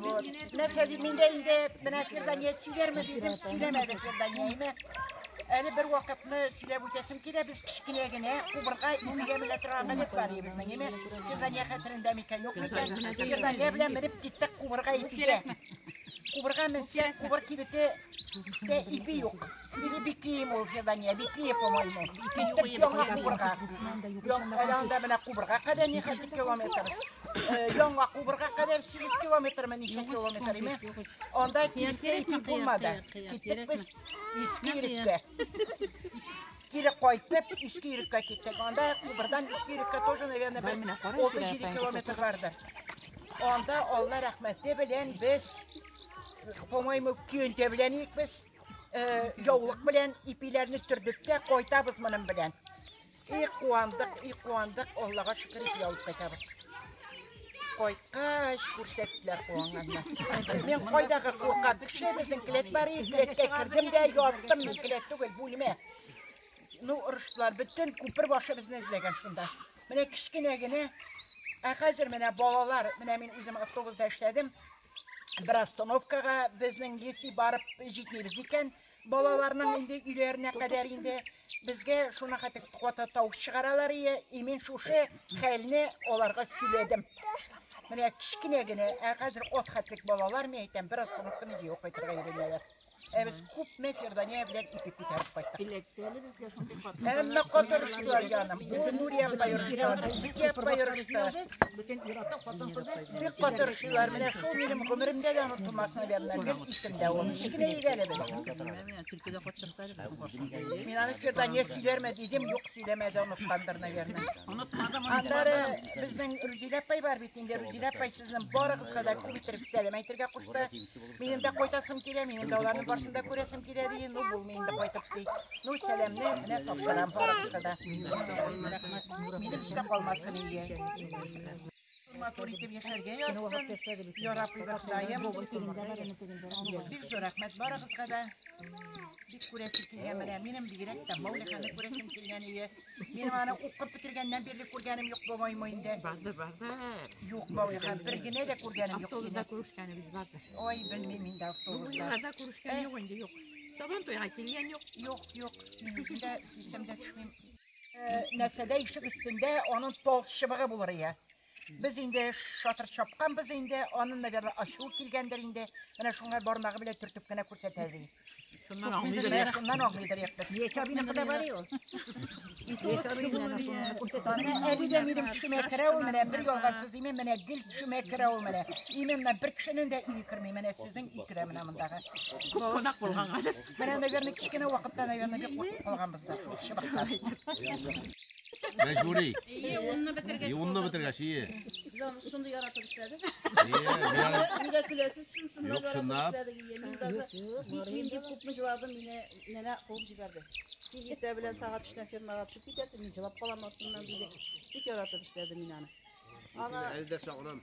Speaker 6: Вот. Нәрсә дип мин дә инде менә Фирдания сөйләрме дидем, сөйләмәде Фирдания. Әле бер вакытны сөйләп үтәсем килә, без кечкенә генә кубырга ипигә менә торган гадәт бар иде безнең, әйме? Фирдания хәтерендә микән, юк микән? Фирдания белән менеп киттек кубырга ипигә. Кубырга менсәк, кубыр кибете дә ипи юк. Или бикием ул Фирдания, бикие, по-моему. Киттек яңа кубырга. Әле анда менә кубырга кадәр ничә километр. Яңа кубырга кадәр 8 километрмы, ничә километр, әйме? Анда кибеттә ипи булмады. Киттек без Иске Иреккә. Кире кайтып, Иске Иреккә киттек. Анда Кубырдан Иске Иреккә тоже, наверное, бер 6-7 километр бардыр. Анда Алла рәхмәте белән без, по-моему, көянтә белән идек без, яулык белән ипиләрне төрдек тә кайтабыз моның белән. И куандык, и куандык, Аллага шөкер ипи алып кайтабыз. Кайткач күрсәттеләр куанганны. Мин кайдагы куркак кеше, безнең келәт бар иде, келәткә кердем дә яттым, мин келәт түгел, бүлмә. Ну, орыштылар, бөтен күпер башы безне эзләгән шунда. Менә кечкенә генә, ә хәзер менә балалар, менә мин үзем автобуста эшләдем. Бер остановкага безнең если барып җитмибез икән, балаларның инде өйләренә кадәр инде безгә шуны хәтта каты тавыш чыгаралар ие, и мин шушы хәлне аларга сөйләдем. Менә кечкенә генә, ә хәзер ат хәтлек балалар, мин әйтәм, бер остановканы җыеп кайтырга йөриләр. Ә без күпме Фирдания белән ипи күтәреп кайттык. Әмма каты орыштылар җаным. Бу Нурия апай орышты, Зөкия апай орышты. Бик каты орыштылар. Менә шул минем гомеремдә дә онытылмас, наверное, гел исемдә ул. Кечкенә егәле без. Мин аны Фирдания сөйләрме дидем, юк сөйләмәде, оныткандыр, наверное. Аннары безнең Рузилә апай бар бит инде. Рузилә апай сезнең барыгызга да күп иттереп сәлам әйтергә кушты. Минем дә кайтасым килә, минем дә аларны барысын да күрәсем килә ди. Ну, булмый инде кайтып ди. Ну, сәламне менә тапшырам барыгызга да. Минем өстә калмасын инде. Матур итеп яшәргә язсын. Я Рабби Ходаем. Бик зур рәхмәт барыгызга да. Бик күрәсем килгән менә. Минем бигрәк тә Мәүлиханы күрәсем килгән иде. Минем аны укып бетергәннән бирле күргәнем юк по-моему инде.
Speaker 5: Барды, барды.
Speaker 6: Юк, Мәүлихан, бер генә дә күргәнем юк
Speaker 5: Автобуста
Speaker 6: сине.
Speaker 5: күрешкәнебез барды.
Speaker 6: Ой, белмим инде
Speaker 5: Бу
Speaker 6: автобуста.
Speaker 5: елларда күрешкән юк инде, юк. Сабан туйга килгән юк.
Speaker 6: Юк, юк. Мин үзем дә исемдә төшмим. Нәрсәдә ишек өстендә аның тал чыбыгы булыр ия. Без инде шатыр чапканбыз инде, аның, наверное, ачуы килгәндер инде. Менә шуңа бармагы белән төртеп кенә күрсәтә ди.
Speaker 5: Шуннан аңлыйдыр
Speaker 6: Менә
Speaker 5: я.
Speaker 6: шуннан аңлыйдыр як без.
Speaker 1: Абыйныкы да бар ул.
Speaker 6: Менә әле дә минем төшемә керә ул, менә бер ялган сүз димим, менә гел төшемә керә ул менә. Именно бер кешенең дә өе керми, менә сезнең өй керә менә мондагы.
Speaker 5: Күп кунак булгангадыр.
Speaker 6: Менә, наверное, кечкенә вакытта, наверное, бик куркып калганбыз да шул чыбыктан.
Speaker 3: Мәҗбүри.
Speaker 11: Ие, унны бетергәч.
Speaker 3: И унны бетергәч, ие.
Speaker 11: Без аны шундый яратып эшләдек.
Speaker 3: Ие, мин аны
Speaker 11: Нигә көләсез? Чын чынлап
Speaker 3: Юк,
Speaker 11: яратып
Speaker 3: чынлап.
Speaker 11: эшләдек. Ие, мин даже китмим дип күпме җыладым, мине нәнә куып җибәрде. Син иртә белән сәгать 3-тән фермага төшеп китәсең, мин җылап калам артыннан диде. Бик яратып эшләдем мин аны. Ана
Speaker 3: Әле дә сагынам.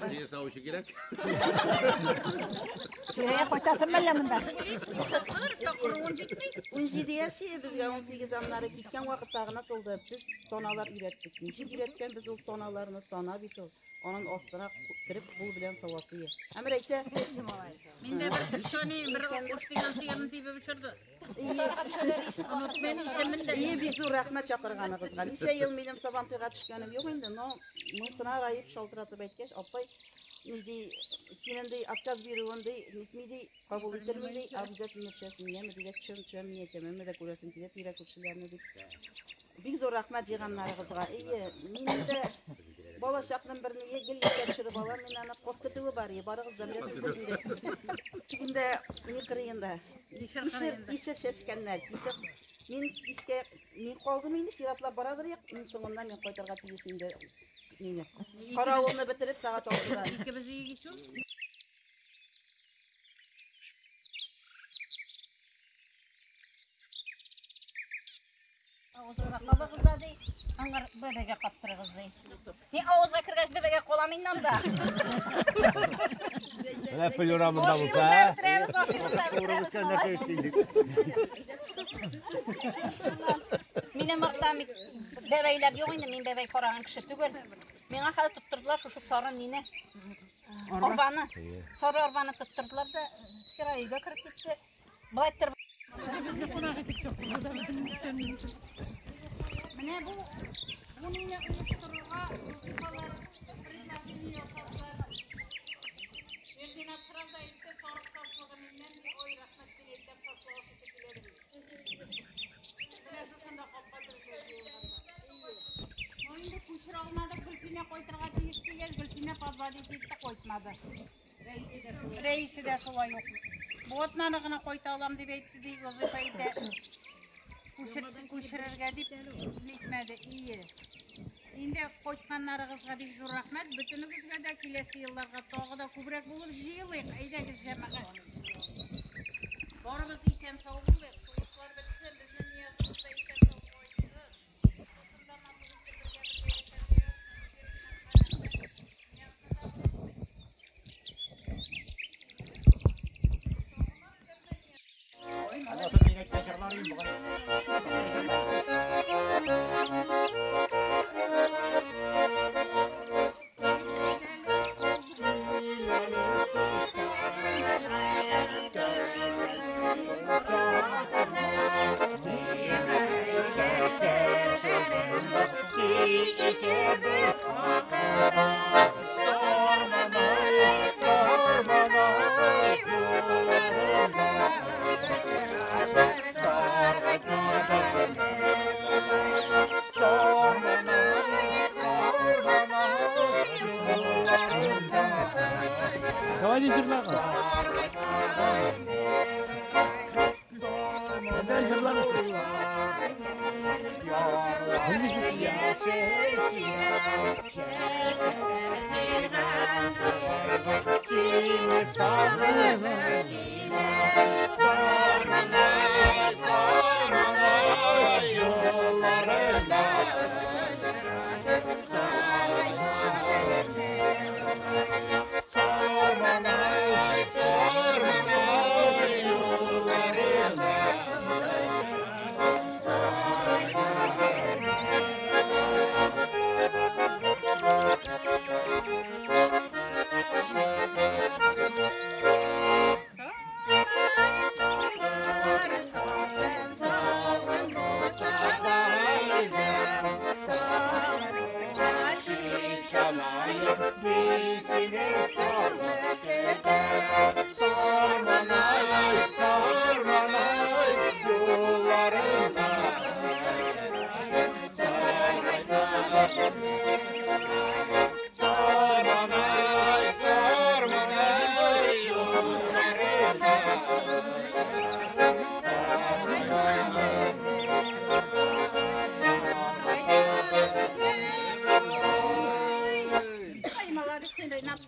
Speaker 3: Сине савучы кирәк.
Speaker 1: Сирәя кайтасың мәллә монда?
Speaker 11: 17 яшь иде безгә, 18 аннары киткән вакытта гына тулды. Без таналар өйрәттек. Ничек өйрәткән без ул таналарны, тана бит ул. Аның астына кереп кул белән савасы иде. Әмер әйтсә,
Speaker 12: Мин дә бер шони бер кош дигән сыерны тибеп очырды. Онытмыйм исемен дә.
Speaker 11: Ие, бик зур рәхмәт чакырганыгызга. Ничә ел минем Сабантуйга төшкәнем юк инде, но монысына раеп шалтыратып әйткәч, апай, Ни ди, синең ди отказ бирүен ди, нитми ди, кабул ителми ди, обязательно төшәсең, яме дигәч, төшәм, төшәм, мин әйтәм, әмма дә күрәсең килә тирә күршеләрне дип. Бик зур рәхмәт җыйганнарыгызга. Әйе, минем дә бала чакның бер ние гел искә төшереп алам, мин аны каз көтүе бар, барыгыз да беләсездер инде. Тегендә, ни кырыенда. Кишер, кишер чәчкәннәр, кишер. Мин кичкә, мин калдым инде, чиратлап барадыр як, мин соңыннан мин кайтырга тиеш инде. Мине. Каравылны бетереп сәгать 6-да.
Speaker 12: Икебез өйгә шул.
Speaker 13: Авызыгызга кабыгыз да ди, аңар бәбәгә каптырыгыз ди. Ни авызга кергәч бәбәгә калам инде анда.
Speaker 14: Менә Флюра монда булса.
Speaker 13: Ашыйбыз да бетерәбез, ашыйбыз да бетерәбез. Минем артта бит бәбәйләр юк инде, мин бәбәй караган кеше түгел. Миңа хәзер тоттырдылар шушы сары мине. Арбаны. Сары арбаны тоттырдылар да, Фира өйгә кереп китте. Былай иттереп
Speaker 10: Үзебезне кунак итеп чакырды да бөтенебездән.
Speaker 6: Менә бу бу мине оештырырга вазифалар предложение ясадылар. Фердинанд сразу әйтте, сарык шашлыгы миннән, ди, ой, рәхмәт дип әйтәм, шашлык ашыйсы килә ди. Менә шушында капка төбендә җыелганда. Ну инде күчерә алмадык, Гөлфинә кайтырга тиеш дигәч, Гөлфинә подводить итте, кайтмады. Рәисе дә шулай ук. Бу атнаны гына кайта алам дип әйтте, ди, вазифа әйтә. Күчерсен, күчерергә дип нитмәде. Ие. Инде кайтканнарыгызга бик зур рәхмәт. Бөтенегезгә дә киләсе елларга тагы да күбрәк булып җыелыйк. Әйдәгез, җәмәгать. Барыбыз исән сау булыйк. Сугышлар бетсен, безнең Ниязыбыз да исән сау кайтсын. Шушында матур итеп бергә бергә яшәргә язсын. Ниязны да
Speaker 8: Давайте җырлагыз. Әйдә җырлагыз.
Speaker 6: Ай, молодец, син, Ринат.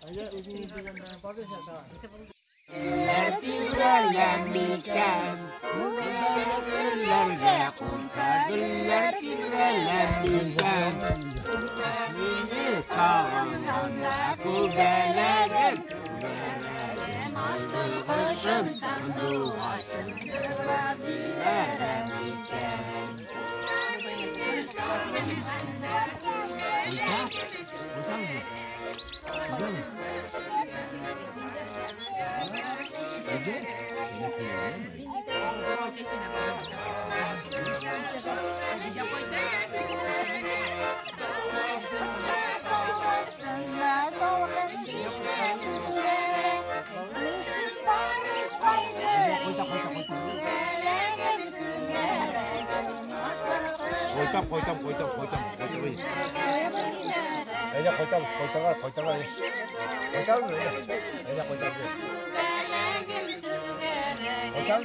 Speaker 3: Кайтам, кайтам, кайтам, кайтам. Әйдә, кайтам, кайтарга, кайтарга. Кайтам, әйдә. Әйдә, кайтам. Кайтам.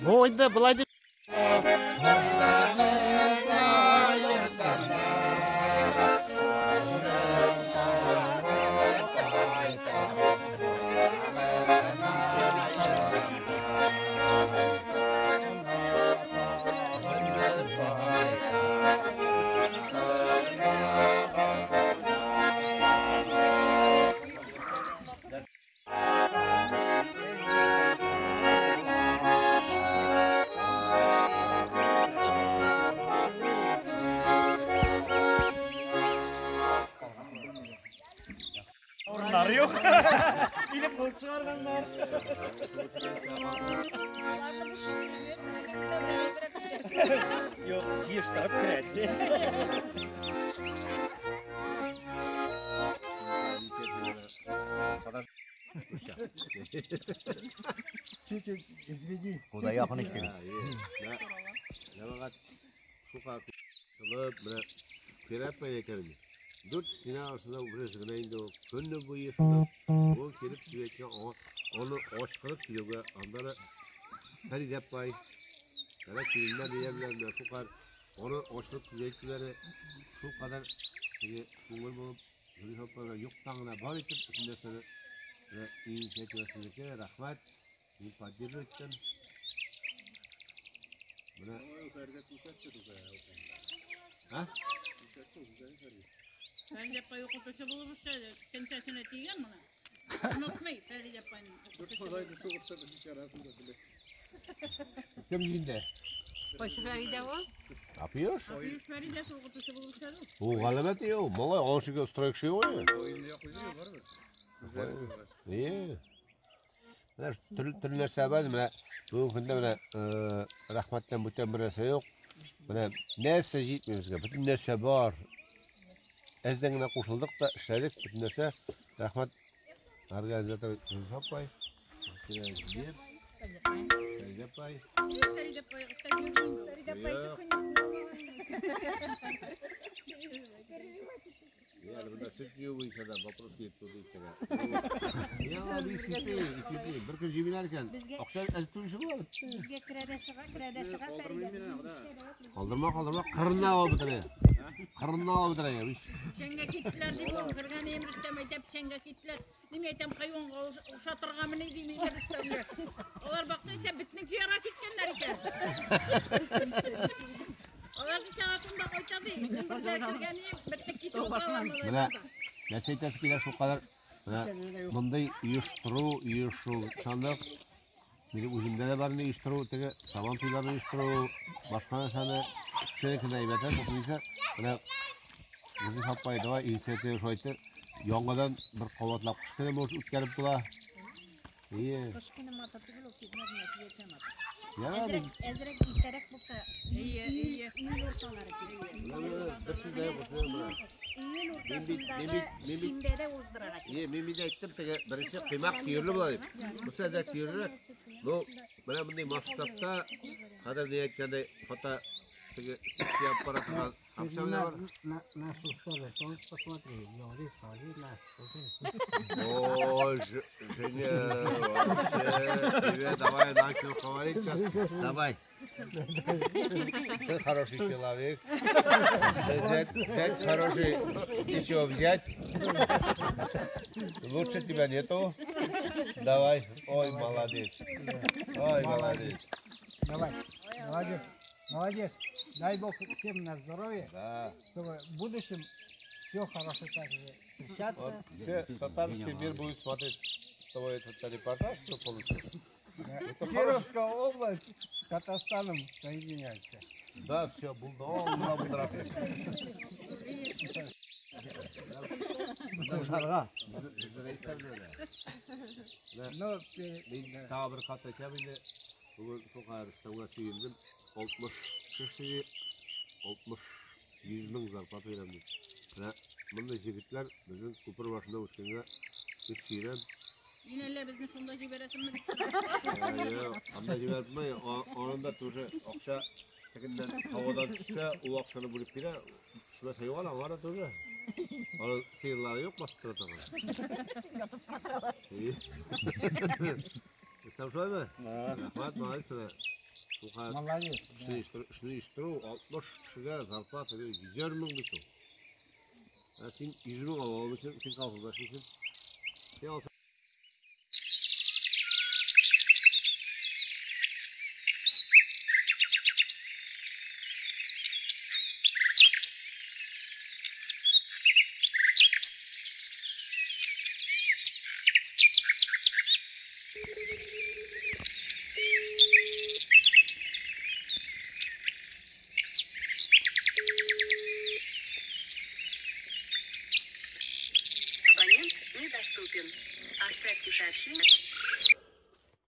Speaker 8: Бу инде болай дип
Speaker 12: Урыннары юк. Илеп кылып чыгарганнар. Юк, җыештырып керәсез.
Speaker 4: Чуть-чуть извини. Куда якын иткән?
Speaker 3: Җәмәгать шука кылып, менә кирәкмәй икән. Дүрт стена арасында берсе генә инде ул көне буе шунда ул килеп сөйләткән аңа аны ачкырып сөйләүгә анда да Фәридә апай, әнә киленнәр дия белән менә шул аны ачылып сөйләйтүләре шул кадәр теге күңел булып, Зөлиф апа белән юктан гына бар итеп бөтен нәрсәне менә инициатива сезнеке, рәхмәт, мин поддерживать иттем. Менә А?
Speaker 12: Фәридә апай укытучы булып эшләде. Кенсәсенә тигән моны. Онытмый Фәридә апайның укытучы.
Speaker 3: Кем җинде?
Speaker 10: Кайсы Фәридә ул?
Speaker 3: Апиюш?
Speaker 12: Апиюш Фәридәсе укытучы булып эшләде.
Speaker 3: Бу галәмәт ю, малай алышыга стройк ши ой. Е. Менә төрле төрле нәрсә бар, менә бүгенге көндә менә рәхмәттән бүтән бер нәрсә юк. Менә нәрсә җитми безгә, бөтен нәрсә бар. Әздән генә кушылдык та эшләдек, бөтен нәрсә. Рәхмәт организатор Зөлфә апай. Фәридә апай.
Speaker 12: Фәридә апай
Speaker 1: Фәридә апай
Speaker 3: Я, монда сөт җыю буенча да вопрос килеп туды икән. Я, исети, исети. Бер көн җыймыйлар икән. Акча әз түлисе була.
Speaker 1: Безгә керә дә чыга, керә дә чыга Фәридә.
Speaker 3: Калдырма, калдырма, кырынна алып бетерә. Кырынна алып бетерә.
Speaker 12: Печәнгә киттеләр дип ул кергән ем Рөстәм әйтә, печәнгә киттеләр. Дим әйтәм, хайванга ошатыргамыни дим инде Рөстәмгә. Алар бакты исә бетнең җыярга киткәннәр икән. Алар бер сәгать унда кайта ди. Берләр кергән ем, бетнек кисеп утыралар
Speaker 3: Менә нәрсә әйтәсе килә шул кадәр. Менә мондый оештыру, оешучанлык минем үземдә дә бар инде оештыру, теге сабан туйларын оештыру, башка нәрсәне кешенеке дә әйбәтрәк, бу буенча менә Зөлфә апай давай инициатива шулай итте. Яңадан бер кабатлап кыш көне может үткәреп була. Ие.
Speaker 1: Кыш көне матур түгел, ул китмәс, мәсьәлә матур.
Speaker 3: Ярар,
Speaker 1: Әзрәк, әзрәк иртәрәк булса,
Speaker 12: Ие, ие.
Speaker 1: июль урталары кирәк.
Speaker 3: Бер сүз дә юк, менә.
Speaker 1: Июль
Speaker 3: Мин бит, мин
Speaker 1: уртасындагы
Speaker 3: бит, мин бит
Speaker 1: шимбәдә уздырырга кирәк.
Speaker 3: Е, мин бит әйттем, теге беренче коймак төерле була дип. Бусы әзрәк төерлерәк. Ну, менә мондый масштабта, хәзер ни әйткәндәй, хата теге сессия алып бара торган акча белән бар.
Speaker 8: На суставы, посмотри, говорит, смотри, на.
Speaker 3: Ой, Женя, вообще, тебе давай начал хвалиться. Давай. Ты хороший человек. Зять хороший, ничего взять. Лучше тебя нету. Давай. Ой, молодец. Ой, молодец.
Speaker 15: Давай. Молодец. Молодец. Дай Бог всем на здоровье,
Speaker 3: да,
Speaker 15: чтобы в будущем все хорошо так же встречаться.
Speaker 3: Вот, все, татарский мир будет смотреть с тобой этот репортаж, что получится.
Speaker 15: Да. Кировская область с Татарстаном соединяется.
Speaker 3: Да, все, булды. Тагы бер кат әйтәм инде, бүген шул Рөстәмгә сөендем. 60 кешегә 60 100 мең зарплата бирәм дип. Менә мондый егетләр безнең күпер башында үскәнгә бик сөенәм.
Speaker 12: Мин әллә безне шунда җибәрәсеңме дип.
Speaker 3: Юк, анда җибәрмәй, анында тоже акча тегеннән һавадан төшсә, ул акчаны бүлеп бирә. Төшмәсә югала, аңа да тоже. Аның сыерлары юк басып тора торган.
Speaker 13: Ятып торалар.
Speaker 3: Рөстәм, шулаймы? Рәхмәт, молодец.
Speaker 15: Молодец.
Speaker 3: Эшне оештыру, 60 кешегә зарплата бирү 100 мең бит ул. Ә син 100 мең ала алмыйсың, син колхозда эшлисең. Син алсаң
Speaker 16: Абонент недоступен. Оставьте сообщение.